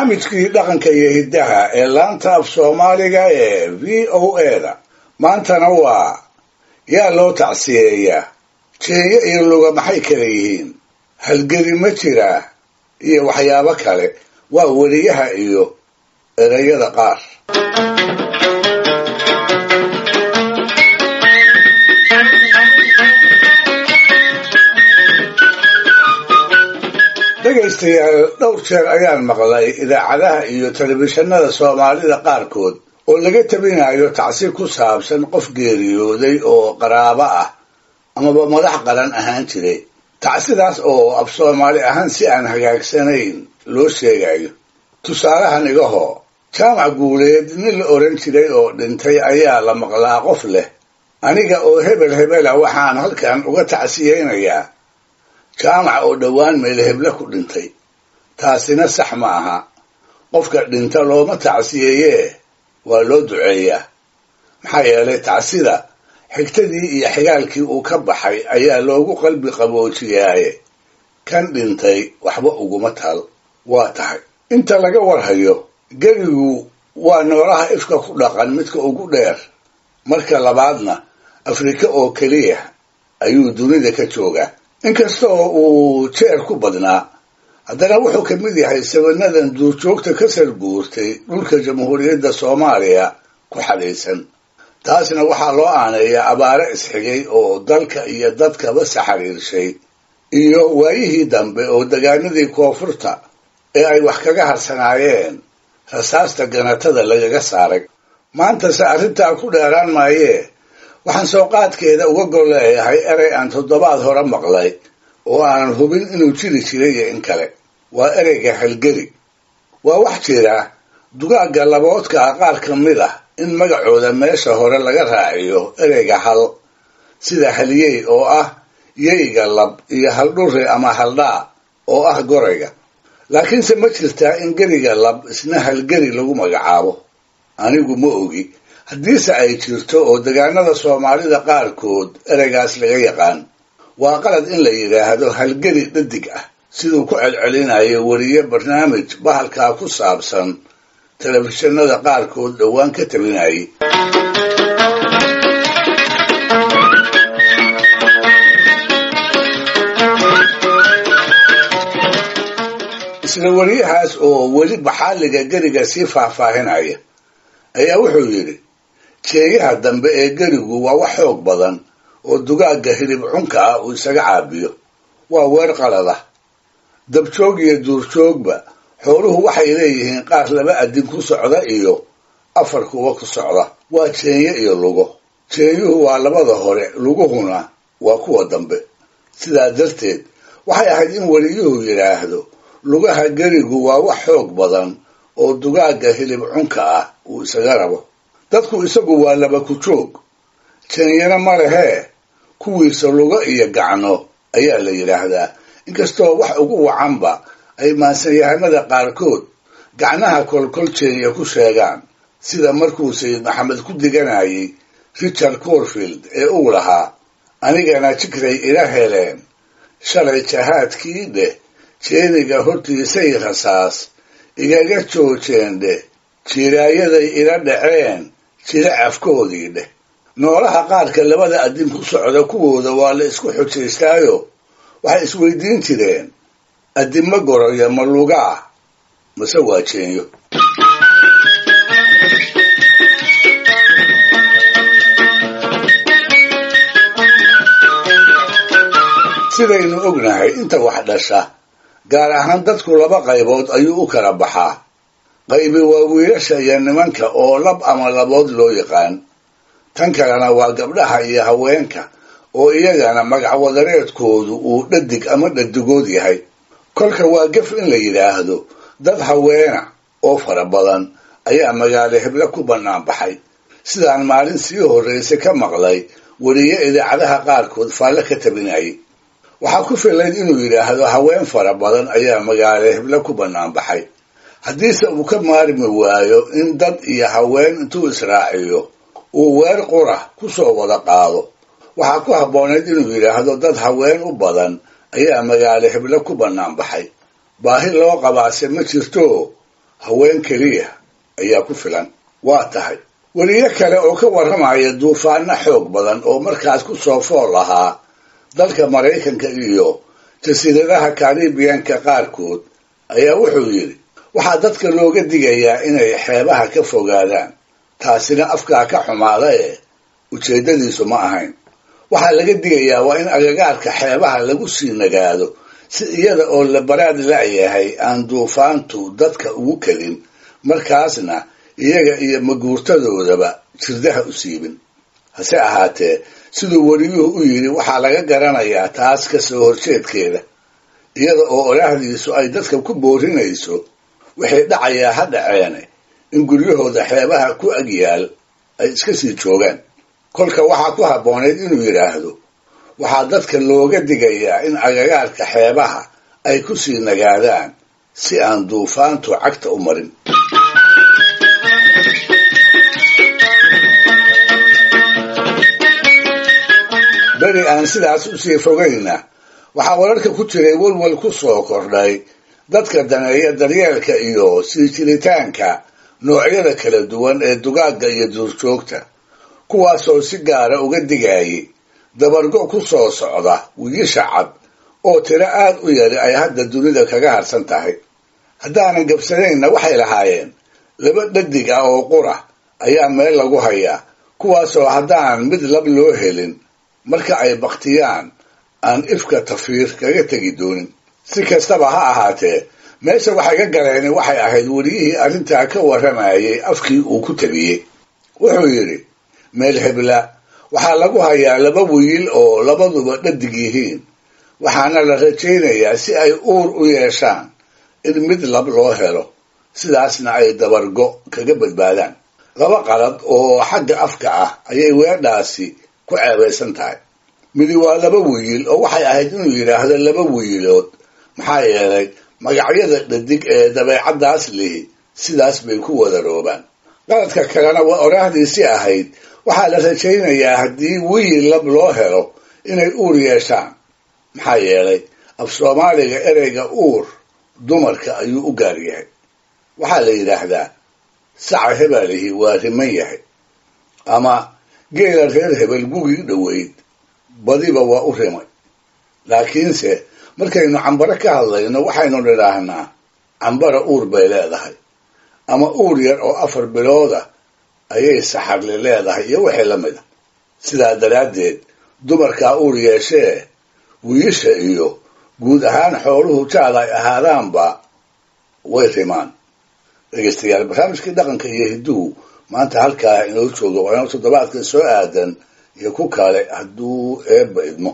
Barnaamijkii dhaqanka iyo hiddaha ee laanta af Soomaaliga ee VOA-da maantana waa yaa loo tacsiyeeyaa, jeeyo iyo luga maxay kala yihiin, halgeli ma jiraa, iyo waxyaabo kale. Waa weriyaha iyo erayada qaar. Dhegaystayaal, dhowr jeer ayaan maqlay idaacadaha iyo telefishinada Soomaalida qaarkood oo laga tabinayo tacsi ku saabsan qof geeriyooday oo qaraabo ah amaba madax qaran ahaan jiray. Tacsidaas oo af Soomaali ahaan si aan hagaagsanayn loo sheegayo. Tusaalahan iga hoo, Jaamac Guuleed nin la oran jiray oo dhintay ayaa la maqlaa qof leh: aniga oo hebel hebela waxaan halkan uga tacsiyeynayaa Jaamac oo dhowaan meel heble ku dhintay. Taasina sax ma aha. Qofka dhinta looma tacsiyeeyee, waa loo duceeyaa. Maxaa yeelay tacsida xigtadii iyo xigaalkii uu ka baxay ayaa loogu qalbi qaboojiyaaye, kan dhintay waxba uguma tal. Waa tahay inta laga warhayo, gerigu waa noolaha ifka ku dhaqan midka ugu dheer. Marka labaadna Afrika oo keliya ayuu dunida ka joogaa. Inkastoo uu jeer ku badnaa, haddana wuxuu ka mid yahay sabanadan duurjoogta ka sar guurtay dhulka Jamhuuriyadda Soomaaliya ku xadhaysan. Taasna waxaa loo aaneeyaa abaare isxigay oo dalka iyo dadkaba saxariirshay, iyo waayihii dambe oo degaanadii koonfurta ee ay wax kaga harsanaayeen rasaasta ganatada lagaga saaray. Maantase arrintaa ku dheeraan maayee, waxaan soo qaadkeeda uga golleeyahay erey aan toddobaad hore maqlay oo aanan hubin inuu jiri jiray iyo in kale. Waa ereyga halgeli. Waa wax jira dugaagga laboodka ah qaar ka mid ah in magacooda meesha hore laga raaciyo ereyga hal, sida halyey oo ah yeyga lab iyo haldhuri ama haldhaa oo ah gorayga. Laakiinse ma jirtaa in geriga lab isna halgeli lagu magacaabo? Anigu ma ogi. Haddiise ay jirto oo degaanada Soomaalida qaarkood ereygaas laga yaqaan, waa qalad in la yidhaahdo halgeli dhadig ah, siduu ku celcelinayo weriye barnaamij bahalkaa ku saabsan telefishinada qaarkood dhowaan ka tabinayay. Isla weriyahaas oo weli baxaaliga geriga sii faahfaahinaya ayaa wuxuu yidhi: jeeyaha dambe ee gerigu waa wax xoog badan oo dugaagga hilib cunka ah uu isaga caabiyo. Waa weer qalad ah. Dabjoog iyo duurjoogba xooluhu waxay leeyihiin qaar laba adin ku socda iyo afar kuwa ku socda. Waa jeenye iyo lugo. Jeenyuhu waa labada hore, luguhuna waa kuwa dambe. Sidaa darteed waxay ahayd in weriyuhu yidhaahdo lugaha gerigu waa wax xoog badan oo dugaagga hilib cunka ah uu isaga rabo. Dadku isagu waa laba ku joog, jeenyana ma lehee, kuwiisa lugo iyo gacno ayaa la yidhaahdaa, inkastoo wax ugu wacanba ay maansanyahanada qaarkood gacnaha kolkol jeenya ku sheegaan, sida markuu Sayid Maxamed ku diganayay Richard Corfield ee uu lahaa: anigana jikray ila heleen shalay jahaadkii dheh, jeeniga hortiisay rasaas igaga joojeen dheh, jiiraayaday ila dhaceen jira afkoodii dheh. Noolaha qaarka labada adin ku socda kuwooda waa la isku xujaystaayo, waxay isweydiin jireen: addimo goraya ma lugaa mase waa jeenyo? Sidaynu ognahay, inta wax dhasha, gaar ahaan dadku, laba qaybood ayuu u kala baxaa. Qaybi waa wiilasha iyo nimanka oo lab ama labood loo yaqaan. Tan kalena waa gabdhaha iyo haweenka oo iyagana magac wadareedkoodu uu dhadig ama dhadigood yahay. Kolka waa gef in la yidhaahdo dad haweena oo fara badan ayaa magaalo heble ku bannaan baxay, sidaan maalin sii horraysay ka maqlay weriye idaacadaha qaarkood faalle ka tabinayay. Waxaa ku filayd inuu yidhaahdo haween fara badan ayaa magaalo heble ku bannaan baxay. Haddiise uu ka maarmi waayo in dad iyo haween intuu israaciyo uu weer qura ku soo wada qaado, waxaa ku habboonayd inuu yidhaahdo dad haween u badan ayaa magaalo heble ku bannaan baxay. Baahi loo qabaase ma jirto. Haween keliya ayaa ku filan. Waa tahay weliyo kale oo ka warramaya duufaanno xoog badan oo markaas ku soo fool ahaa dalka Maraykanka iyo jasiiradaha Karibiyanka qaarkood ayaa wuxuu yidhi, waxaa dadka looga digayaa inay xeebaha ka fogaadaan. Taasina afkaa ka xumaada ee ujeeddadiisu ma ahayn. Waxaa laga digayaa waa in agagaarka xeebaha lagu sii nagaado si iyada oo la baraad la'yahay aan duufaantu dadka ugu kelin, markaasna iyaga iyo maguurtadoodaba jirdaha u siibin. Hase ahaatee, siduu weliyuhu u yidhi waxaa laga garanayaa taas ka soo horjeedkeeda, iyada oo oraahdiisu ay dadka ku boorinayso waxay dhacayaa ha dhaceene in guryahooda xeebaha ku agyaal ay iska sii joogaan. Kolka waxaa ku habboonayd inuu yidhaahdo, waxaa dadka looga digayaa in agagaarka xeebaha ay ku sii nagaadaan si aan duufaantu cagta u marin. Beri aan sidaas usii fogayna waxaa wararka ku jiray walwal ku soo kordhay dadka daneeya daryeelka iyo sii jiritaanka noocyada kala duwan ee dugaagga iyo duurjoogta, kuwaasoo si gaara uga digayay dabargo ku soo socda wiilasha cad oo tiro aad u yari ay hadda dunida kaga harsan tahay. Haddaanan gabsanaynna waxay lahaayeen laba dhadig ah oo qura ayaa meel lagu hayaa, kuwaasoo haddaan mid lab loo helin marka ay baktiyaan aan ifka tafiir kaga tegi doonin. Si kastaba ha ahaatee, meesha waxay ka galeen waxay ahayd weliyihii arrintaa ka warramayay afkii uu ku tabiyey. Wuxuu yidhi, meel hebla waxaa lagu hayaa laba wiil oo labaduba dhadig yihiin, waxaana la rajaynayaa si ay uur u yeeshaan in mid lab loo helo, sidaasna ay dabargo kaga badbaadaan. Laba qalad oo xagga afka ah ayay weedhaasi ku ceebaysan tahay. Midi waa laba wiil oo waxay ahayd inuu yidhaahdo laba wiilood, maxaa yeelay magacyada dhadig ee dabeecaddaas lihi sidaas bay ku wadaroobaan. Qaladka kalena waa oraahdiisi ahayd, waxaa la rajaynayaa haddii wiil lab loo helo inay uur yeeshaan, maxaa yeelay af Soomaaliga ereyga uur dumarka ayuu u gaar yahay. Waxaa la yidhaahdaa saca hebelihi waa riman yahay, ama geela reer hebel gugii dhoweyd badiba waa u rimay. Laakiinse markaynu cambaro ka hadlayno waxaynu nidhaahnaa cambara uur bay leedahay, ama uur yar oo 4 bilooda ayay saxarli leedahay iyo wixii la mid a. Sidaa daraaddeed dumarkaa uur yeeshee wiilasha iyo guud ahaan xooluhu jaad ay ahaadaanba way rimaan. Dhegeystayaal, barnaamijkii dhaqanka iyo hidduhu maanta halkaa inoo joogo, waana toddobaadka soo aadan iyo ku kale hadduu Eebba idmo.